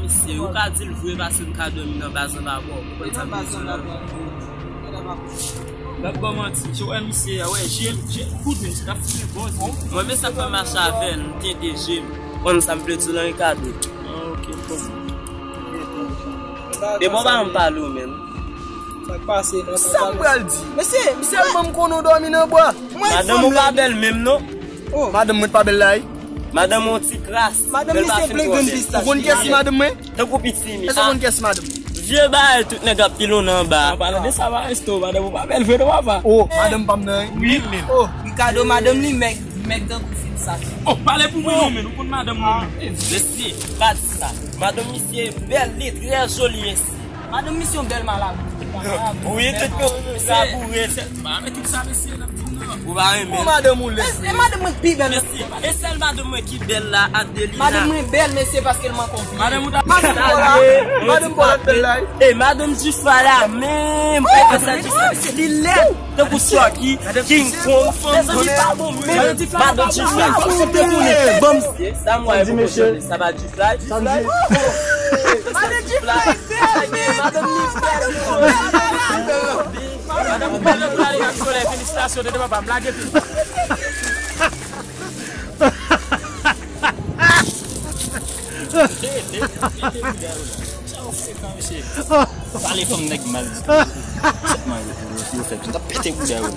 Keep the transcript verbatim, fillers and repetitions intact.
Mesye, ou ka di l vre paske m ka dòmi nan baz anba bò. Ou konprann sa m vle di la? L ap ban manti. Se wè misye a, wè, je, je, kout men, misye t ap foumen bòz. Mwen, men sa fè m mache avè l, m tente je m. Konn sa m vle di w lan, Ricardo. Ah, ok, m konprann. Depi w pa janm pale w menm. Sa k pase, non? Sa m pral di? Mesye, sèlman m konnen w dòmi nan bwa. Madanm ou pa bèl menm, non. Oh. Madanm mwen pa bèl la, wi. Madanm ou ti kras. Madanm misye plen grenn pistach. Ou konn kiyès madanm mwen? Tankou piti mi. Èske ou konn kiyès madanm? Vye bagay, tout nèg ap pilon nan anba. An palan de sa, Maestro, madanm ou pa bèl vre non, papa. Oh, madanm pa m nan, wi. Wi, men. Oh. Ricardo, madanm li mèg, mèg tankou fil sa. Oh, pale pou mwen non, men, ou konn madanm mwen, men. Mesye, pa di sa. Madanm misye bèl, li trè joli, mesye. Madanm misye yon bèl malad. Wi, tout moun sa boure. Mesye, pa met tout sa, mesye, n ap di non. Ou pa renmen. Bon, madanm ou lèd. E, e madanm mwen ki pi bèl. Mesye, e sèl madanm mwen ki bèl la, Adelina. Madanm mwen bèl, mesye, paske l manke yon piye. Madanm ou ta... Madanm pa la, madanm pa la bèl la. E madanm Jifra la menm, e sa Jifra, li lèd. Tankou Chucky, King Kong, fanm li pa bon menm. Madanm Jifra, fòk se te konnen. Bon, sa m wè, sa pa Jifra. Madanm Jifra. Madanm ou bèl, ou ale ak solèy, felisitasyon, tete papa, m lage pi. Pale fanm nèg mal. Yo fè pete koudè yo.